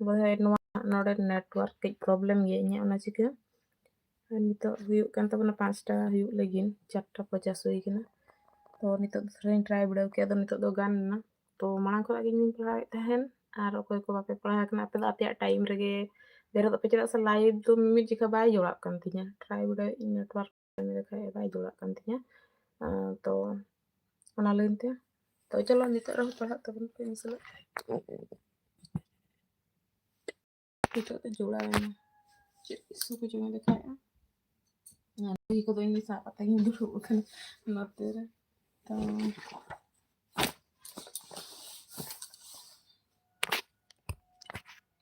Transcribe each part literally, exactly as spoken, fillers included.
ᱵᱚᱞᱮ ᱱᱚᱣᱟ ᱱᱚᱰᱮ network ᱠᱟᱹᱡ problem ᱜᱮᱭᱟ ᱤᱧᱟᱹᱜ, ᱚᱱᱟ ᱪᱤᱠᱟᱹ᱾ ᱟᱨ ᱱᱤᱛᱚᱜ ᱦᱩᱭᱩᱜ ᱠᱟᱱ ᱛᱟᱵᱚᱱᱟ ᱯᱟᱸᱪᱴᱟ ᱦᱩᱭᱩᱜ ᱞᱟᱹᱜᱤᱫ, ᱪᱟᱨᱴᱟ ᱯᱚᱪᱟᱥ ᱦᱩᱭ ᱠᱟᱱᱟ᱾ ᱛᱚ ᱱᱤᱛᱚᱜ ᱫᱚ ᱛᱷᱚᱲᱟᱧ try ᱵᱤᱰᱟᱹᱣ ᱠᱮᱫ, ᱟᱫᱚ ᱱᱤᱛᱚᱜ ᱫᱚ ᱜᱟᱱ ᱮᱱᱟ᱾ ᱛᱚ ᱢᱟᱲᱟᱝ ᱠᱷᱚᱱᱟᱜ ᱜᱮ ᱤᱧᱤᱧ ᱯᱟᱲᱦᱟᱣᱮᱫ ᱛᱟᱦᱮᱱ, ᱟᱨ ᱚᱠᱚᱭ ᱠᱚ ᱵᱟᱯᱮ ᱯᱟᱲᱦᱟᱣ ᱠᱟᱱᱟ, ᱟᱯᱮ ᱫᱚ ᱟᱯᱮᱭᱟᱜ time ᱨᱮᱜᱮ ᱵᱮᱨᱮᱫᱚᱜ ᱯᱮ, ᱪᱮᱫᱟᱜ ᱥᱮ live ᱫᱚ ᱢᱤᱢᱤᱫ ᱡᱚᱠᱷᱟ ᱵᱟᱭ ᱡᱚᱲᱟᱜ ᱠᱟᱱ ᱛᱤᱧᱟ᱾ Try ᱵᱤᱰᱟᱹᱣᱮᱫ ᱤᱧ, network ᱠᱟᱹᱢᱤ ᱞᱮᱠᱷᱟᱡ ᱵᱟᱭ ᱡᱚᱲᱟᱜ ᱠᱟᱱ ᱛᱤᱧᱟ᱾ ᱟᱸ, ᱛᱚ ᱚᱱᱟ ᱞᱟᱹᱭᱤᱱ ᱛᱮ, ᱛᱚ ᱪᱚᱞᱚ ᱱᱤᱛᱚᱜ ᱨᱮᱦᱚᱸ ᱯᱟᱲᱦᱟᱜ ᱛᱟᱵᱚᱱ ᱯᱮ ᱤᱧ ᱥᱟᱞᱟᱜ᱾ ᱱᱤᱛᱚᱜ ᱫᱚ ᱡᱚᱲᱟᱣ ᱮᱱᱟ᱾ ᱪᱮᱫ ᱤᱥᱩ ᱠᱚ ᱪᱚᱝ ᱫᱮᱠᱷᱟᱣᱮᱫᱼᱟ᱾ ᱟᱨ ᱵᱳᱭ ᱠᱚᱫᱚ ᱤᱧ ᱥᱟᱵ ᱠᱟᱛᱮ ᱜᱤᱧ ᱫᱩᱲᱩᱵ ᱟᱠᱟᱱᱟ ᱱᱚᱛᱮ ᱨᱮ᱾ ᱛᱚ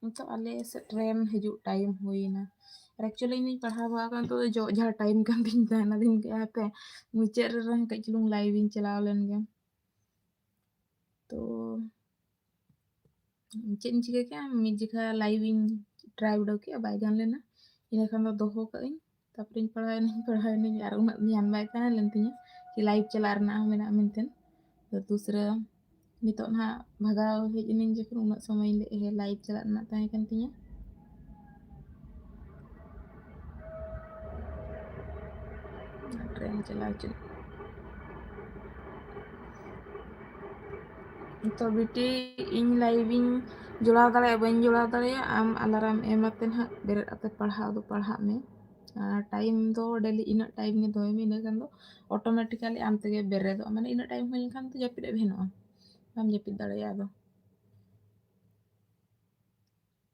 ᱱᱤᱛᱚᱜ ᱟᱞᱮ ᱥᱮᱫ train ᱦᱤᱡᱩᱜ time ᱦᱩᱭᱱᱟ᱾ ᱟᱨ actually ᱤᱧ ᱫᱚᱧ ᱯᱟᱲᱦᱟᱣ ᱵᱟᱲᱟ ᱠᱟᱱᱟ, ᱱᱤᱛᱚᱜ ᱫᱚ ᱡᱚᱜ ᱡᱷᱟᱲ time ᱠᱟᱱ ᱛᱤᱧ ᱛᱟᱦᱮᱱᱟ᱾ ᱟᱫᱚᱧ ᱠᱟᱹᱡ ᱦᱟᱯᱮ ᱢᱩᱪᱟᱹᱫ ᱨᱮ ᱨᱮᱦᱚᱸ ᱠᱟᱹᱡ ᱪᱩᱞᱩᱝ live ᱤᱧ ᱪᱟᱞᱟᱣ ᱞᱮᱱ ᱜᱮ᱾ ᱛᱚ ᱪᱮᱫ ᱤᱧ ᱪᱤᱠᱟᱹ ᱠᱮᱜᱼᱟ, ᱢᱤᱫ ᱡᱚᱠᱷᱟ live ᱤᱧ try ᱵᱤᱰᱟᱹᱣ ᱠᱮᱜᱼᱟ, ᱵᱟᱭ ᱜᱟᱱ ᱞᱮᱱᱟ᱾ ᱤᱱᱟᱹ ᱠᱷᱟᱱ ᱫᱚ ᱫᱚᱦᱚ ᱠᱟᱜ ᱟᱹᱧ, ᱛᱟᱨᱯᱚᱨᱮᱧ ᱯᱟᱲᱦᱟᱣ ᱮᱱᱟᱹᱧ, ᱯᱟᱲᱦᱟᱣ ᱮᱱᱟᱹᱧ, ᱟᱨ ᱩᱱᱟᱹᱜ ᱫᱷᱮᱭᱟᱱ ᱵᱟᱭ ᱛᱟᱦᱮᱸ ᱞᱮᱱ ᱛᱤᱧᱟᱹ ᱡᱮ live ᱪᱟᱞᱟᱜ ᱨᱮᱱᱟᱜ ᱦᱚᱸ ᱢᱮᱱᱟᱜᱼᱟ ᱢᱮᱱᱛᱮ᱾ ᱛᱚ ᱫᱩᱥᱨᱟᱹ ᱱᱤᱛᱚᱜ ᱱᱟᱦᱟᱜ ᱵᱷᱟᱜᱟᱣ ᱦᱮᱡ ᱮᱱᱟᱹᱧ, ᱡᱚᱠᱷᱚᱱ ᱩᱱᱟᱹᱜ ᱥᱚᱢᱚᱭ ᱤᱧ ᱞᱟᱹᱭᱮᱫ ᱦᱮᱸ live ᱪᱟᱞᱟᱜ ᱨᱮᱱᱟᱜ ᱛᱟᱦᱮᱸ ᱠᱟᱱ ᱛᱤᱧᱟᱹ᱾ ᱴᱨᱮᱱ ᱪᱟᱞᱟᱣ ᱦᱚᱪᱚ᱾ ᱛᱚ ᱵᱤᱴᱤ, ᱤᱧ live ᱤᱧ ᱡᱚᱲᱟᱣ ᱫᱟᱲᱮᱭᱟᱜᱼᱟ, ᱵᱟᱹᱧ ᱡᱚᱲᱟᱣ ᱫᱟᱲᱮᱭᱟᱜᱼᱟ, ᱟᱢ alarm ᱮᱢ ᱟᱛᱮ ᱱᱟᱦᱟᱜ ᱵᱮᱨᱮᱫ ᱟᱛᱮ ᱯᱟᱲᱦᱟᱜ ᱫᱚ ᱯᱟᱲᱦᱟᱜ ᱢᱮ᱾ ᱟᱨ time ᱫᱚ daily ᱤᱱᱟᱹᱜ time ᱜᱮ ᱫᱚᱦᱚᱭ ᱢᱮ, ᱤᱱᱟᱹ ᱠᱷᱟᱱ ᱫᱚ automatically ᱟᱢ ᱛᱮᱜᱮ ᱵᱮᱨᱮᱫᱚᱜᱼᱟ᱾ ᱢᱟᱱᱮ ᱤᱱᱟᱹᱜ time ᱦᱩᱭ ᱞᱮᱱᱠᱷᱟᱱ ᱫᱚ ᱡᱟᱹᱯᱤᱫ ᱮ ᱵᱷᱤᱱᱚᱜᱼᱟ, ᱵᱟᱢ ᱡᱟᱹᱯᱤᱫ ᱫᱟᱲᱮᱭᱟᱜᱼᱟ ᱟᱫᱚ᱾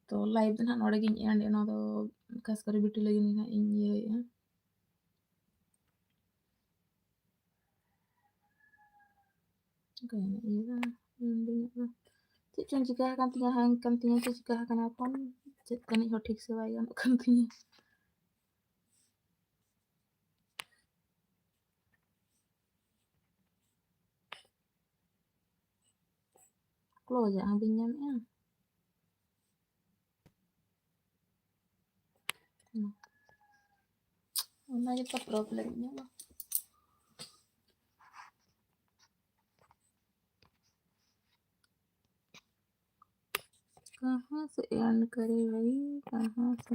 ᱛᱚ live ᱫᱚ ᱱᱟᱦᱟᱜ ᱱᱚᱰᱮ ᱜᱤᱧ end ᱮᱫᱼᱟ, ᱱᱚᱣᱟ ᱫᱚ ᱠᱷᱟᱥ ᱠᱚᱨᱮ ᱵᱤᱴᱤ ᱞᱟᱹᱜᱤᱫ ᱜᱮ ᱱᱟᱦᱟᱜ ᱤᱧ ᱤᱭᱟᱹᱭᱮᱫᱼᱟ᱾ ᱚᱱᱠᱟ ᱜᱮ ᱤᱭᱟᱹ ᱫᱚ, ᱤᱭᱟᱹ ᱫᱚ, ᱪᱮᱫ ᱪᱚᱝ ᱪᱤᱠᱟ ᱟᱠᱟᱱ ᱛᱤᱧᱟ, hang ᱟᱠᱟᱱ ᱛᱤᱧᱟ, ᱪᱮᱫ ᱪᱤᱠᱟ ᱟᱠᱟᱱᱟ ᱯᱷᱳᱱ, ᱪᱮᱫ ᱛᱟᱹᱱᱤᱡ ᱦᱚᱸ ᱴᱷᱤᱠ ᱥᱮ ᱵᱟᱭ ᱜᱟᱱᱚᱜ ᱠᱟᱱ ᱛᱤᱧᱟ᱾ ᱠᱞᱳᱡᱽ ᱟᱜ ᱦᱚᱸ ᱵᱟᱹᱧ ᱧᱟᱢᱮᱜᱼᱟ᱾ ᱚᱱᱟ ᱜᱮᱛᱚ problem ᱤᱧᱟᱹᱜ ᱫᱚ᱾ कहाँ से एंड करे भाई, कहाँ से?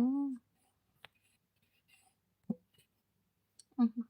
हम्म।